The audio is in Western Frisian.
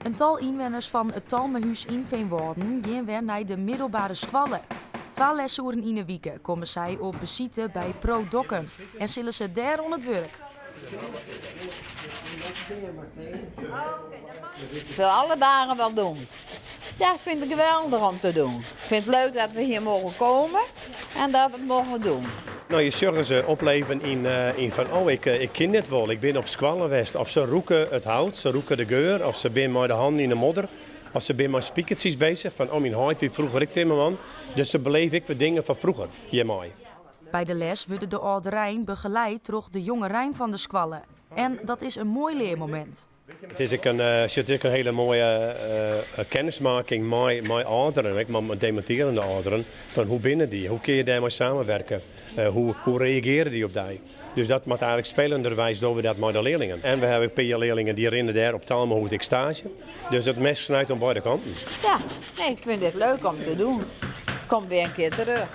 In tal ynwenners fan it Talmahús yn Feanwâlden gean wer nei de middelbere skoalle. Twa lesoeren yn 'e wike komme sy op besite by Pro Dokkum en sille se dêr oan it wurk. Ik wil alle dagen wel doen. Ja, ik vind het geweldig om te doen. Ik vind het leuk dat we hier mogen komen en dat we het mogen doen. No, je sjogge se opleven yn fan, oh, ik kin dit wol, ik bin op skoalle west. Of se rûke it hout, se rûke de geur, of se binne mei de hannen yn de modder. Of se binne mei spikertsjes beuzich, fan, oh, myn heit wie froeger ek timmerman. Dus se beleve ek wer dingen fan froeger hjirmei. By de les wurde de âlderein begeleid troch de jongerein fan de skoalle. En dat is in moai learmomint. It is ek in, it is ek in hiele moaie kennismakking mei âlderen, ek mei demintearjende âlderen, fan hoe binne dy, hoe kinne je dêrmei samenwerke, hoe reagearje dy op dy. Dus dat moat eigenlik spelenderwijs dogge we dat mei de learlingen. En we hawwe ek pear learlingen dy rinne dêr op Talmahûs ek staazje. Dus it mes snijt oan beide kanten. Ja, nee, ik vind dit leuk om te doen. Kom weer een keer terug.